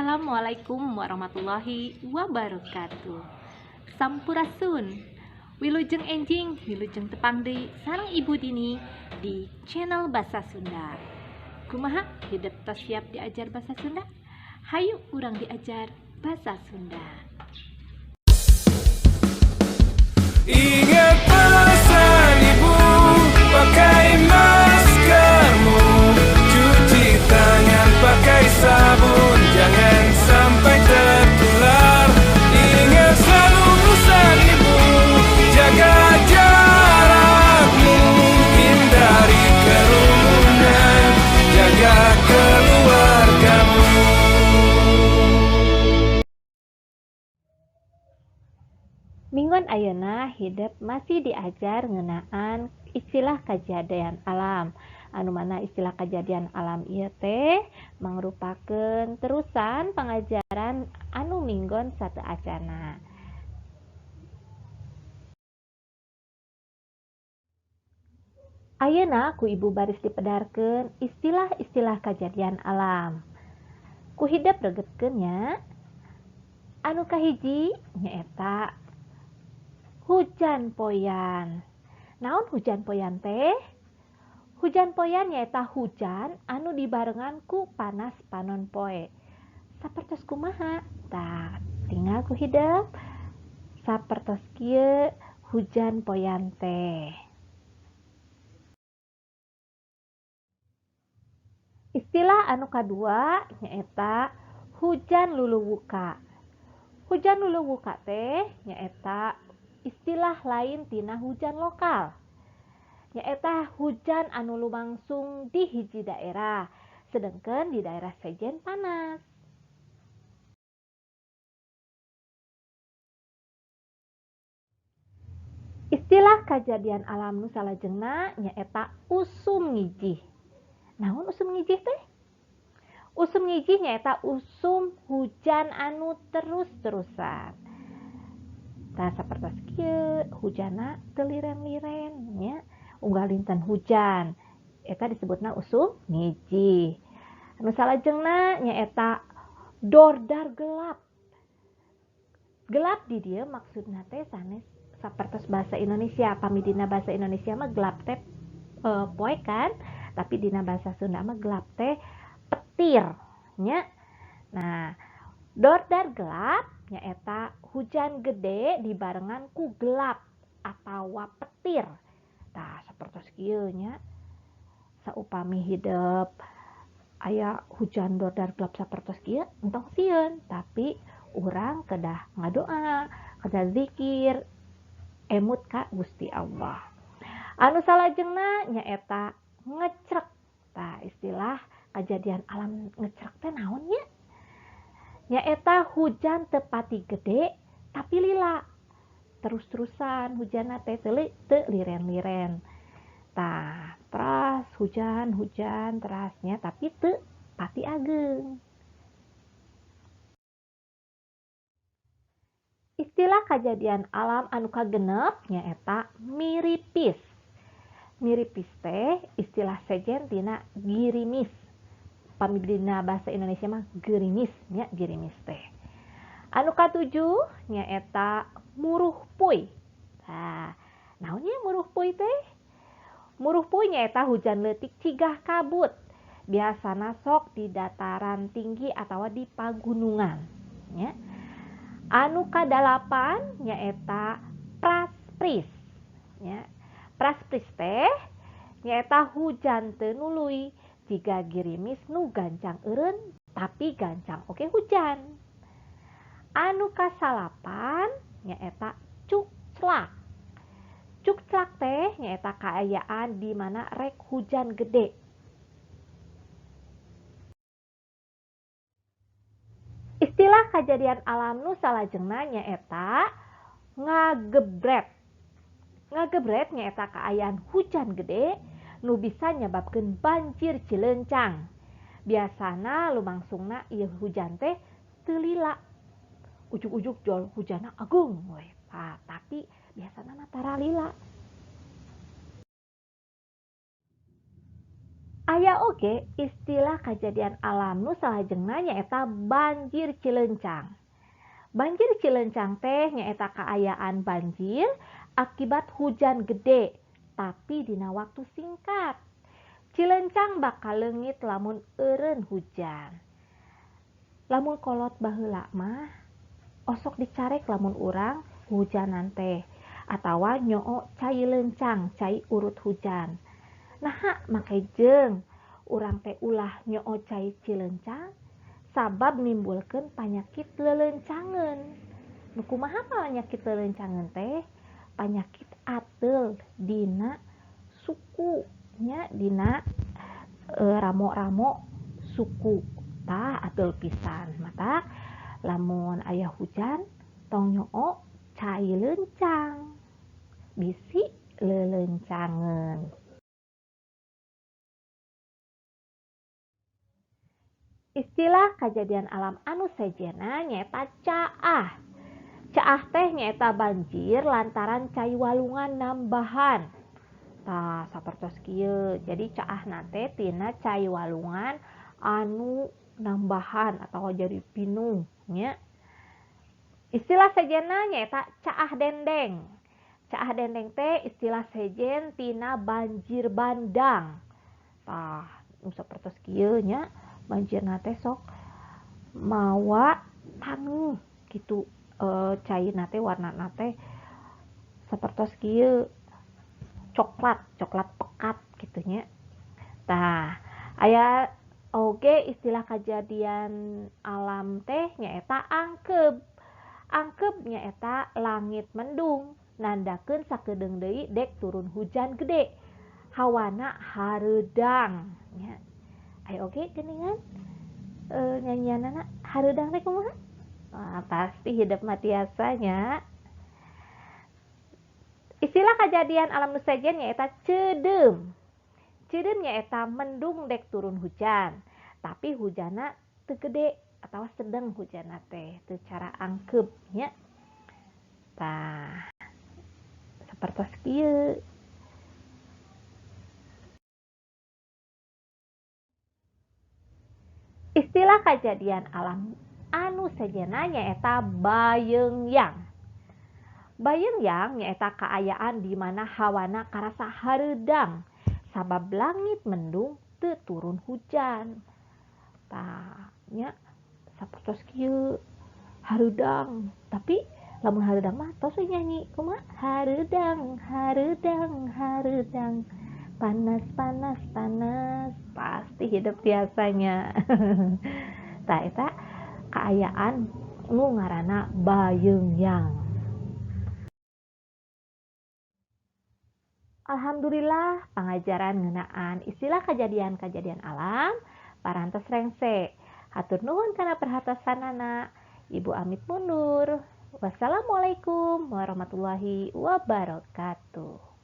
Assalamualaikum warahmatullahi wabarakatuh. Sampurasun. Wilujeng enjing, wilujeng tepang deui sareng Ibu Dini di channel Basa Sunda. Kumaha hidep tos siap diajar bahasa Sunda? Hayu urang diajar bahasa Sunda. Ingat pesan ibu, pakai maskermu, cuci tangan pakai sabun, jangan sampai tertular. Ingat selalu pesan ibu, jaga jarakmu, hindari kerumunan, jaga keluargamu. Minggon ayeuna hidep masih diajar ngeunaan istilah kajadian alam. Anu mana istilah kajadian alam ieu teh mangrupakeun terusan pangajaran anu minggon sateuacanna. Ayeuna ku ibu baris dipedarkeun istilah-istilah kajadian alam. Ku hidep regetkeun nya. Anu kahiji nyaeta hujan poyan. Naon hujan poyan teh? Hujan poyan nyaeta hujan anu dibarengan ku panas panon poe. Sapertos kumaha? Tah, tinggal ku hidep sapertos kieu hujan poyan teh. Istilah anu kadua nyaeta hujan luluwuka. Hujan luluwuka teh nyaeta istilah lain tina hujan lokal. Nyaeta hujan anu lumangsung di hiji daerah, sedengkeun di daerah sejen panas. Istilah kajadian alam nu salajengna nyaeta usum ngijih. Naon usum ngijih teh? Usum ngijih nyaeta usum hujan anu terus-terusan. Tah sapertos kieu hujanna teu liren-liren nya, unggal dinten hujan. Eta disebutna usum ngijih. Anu salajengna nyaeta dordar gelap. Gelap di dieu maksudna teh sanes sapertos bahasa Indonesia. Pami dina bahasa Indonesia mah gelap teh poe kan, tapi dina bahasa Sunda mah gelap teh petir nya. Nah, dordar gelap nyaeta hujan gede dibarengan ku gelap atawa petir. Tah sapertos kieu nya. Saupami hidep aya hujan dordar gelap sapertos kieu entong sieun, tapi urang kedah ngadoa, kedah zikir, emut ka Gusti Allah. Anu salajengna nyaeta ngecrek. Tah istilah kajadian alam ngecrek teh naon nya? Nyaeta hujan teu pati gede tapi lila. Terus-terusan hujanna teh teu liren-liren. Tah, teras hujan-hujan terasnya tapi teu pati ageung. Istilah kajadian alam anu kagenep nyaeta miripis. Miripis teh istilah sejen tina girimis. Pami dina bahasa Indonesia mah gerimis nya, girimis teh. Anu katujuh nyaeta muruh puy. Tah, naon nya muruh puy teh? Muruh puy nyaeta hujan leutik cigah kabut. Biasana sok di dataran tinggi atawa di pagunungan nya. Anu kadalapan nyaeta praspris nya. Praspris teh nyaeta hujan teu nuluy jiga girimis nu gancang eureun tapi gancang oge hujan. Anu kasalapan nyaeta cukclak. Cukclak teh nyaeta kaayaan di mana rek hujan gede. Istilah kajadian alam nu salajengna nyaeta ngagebret. Ngagebret nyaeta kaayaan hujan gede nu bisa nyababkeun banjir cilencang. Biasana lumangsungna ieu hujan teh teu lila. Ujug-ujug jol hujanna agung we. Tah, tapi biasana mah tara lila. Aya oge istilah kajadian alam nu salajengna nyaeta banjir Cilencang. Banjir Cilencang teh nyaeta kaayaan banjir akibat hujan gede tapi dina waktu singkat. Cilencang bakal leungit lamun eureun hujan. Lamun kolot baheula mah osok dicarek lamun urang hujanan teh atawa nyoo cai lencang, cai urut hujan. Naha make jeung urang teh ulah nyoo cai cilencang sabab nimbulkeun panyakit lelencangeun. Nu kumaha panyakit lelencangeun teh? Panyakit ateul dina suku nya, dina ramo-ramo suku. Tah ateul pisan. Matak lamun aya hujan tong nyoo cai lencang, bisi lelencangeun. Istilah kajadian alam anu sejenna nyaeta caah. Caah teh nyaeta banjir lantaran cai walungan nambahan. Tah sapertos kieu. Jadi caahna teh tina cai walungan anu nambahan atau jadi pinuh nya. Istilah sejenna nyaeta caah dendeng. Caah dendeng teh istilah sejen tina banjir bandang. Tah nu sapertos kieu nya. Banjirna teh sok mawa taneuh kitu, cairna teh warnana teh sapertos kieu coklat, coklat pekat kitu nya. Tah aya oge istilah kajadian alam teh nyaeta angkeb. Angkeb nyaeta langit mendung nandakeun sakedeung deui dek turun hujan gede. Hawana hareudang nya. Ayo oge geuningan nyanyianana hareudang teh kumaha? Wah, pasti hidup mah tiasa nya. Istilah kajadian alam nu sejen nyaeta ceudeum. Ceudeum nyaeta mendung dek turun hujan, tapi hujanna teu gede atawa sedeng hujanna teh, teu cara angkeb nya. Tah sapertos kieu. Istilah kajadian alam anu sejenna nyaeta bayeungyang. Bayeungyang nyaeta kaayaan di mana hawana karasa hareudang sabab langit mendung teu turun hujan. Tah nya sapertos kieu hareudang, tapi lamun hareudang mah tos we nyanyi kumaha? Hareudang, hareudang, hareudang. Panas, panas, panas, pasti hidup biasanya. Tah eta kaayaan nu ngaranna bayeungyang. Alhamdulillah pangajaran ngeunaan istilah kajadian-kajadian alam parantos rengse. Hatur nuhun kana perhatosanana. Ibu amit mundur. Wassalamualaikum warahmatullahi wabarakatuh.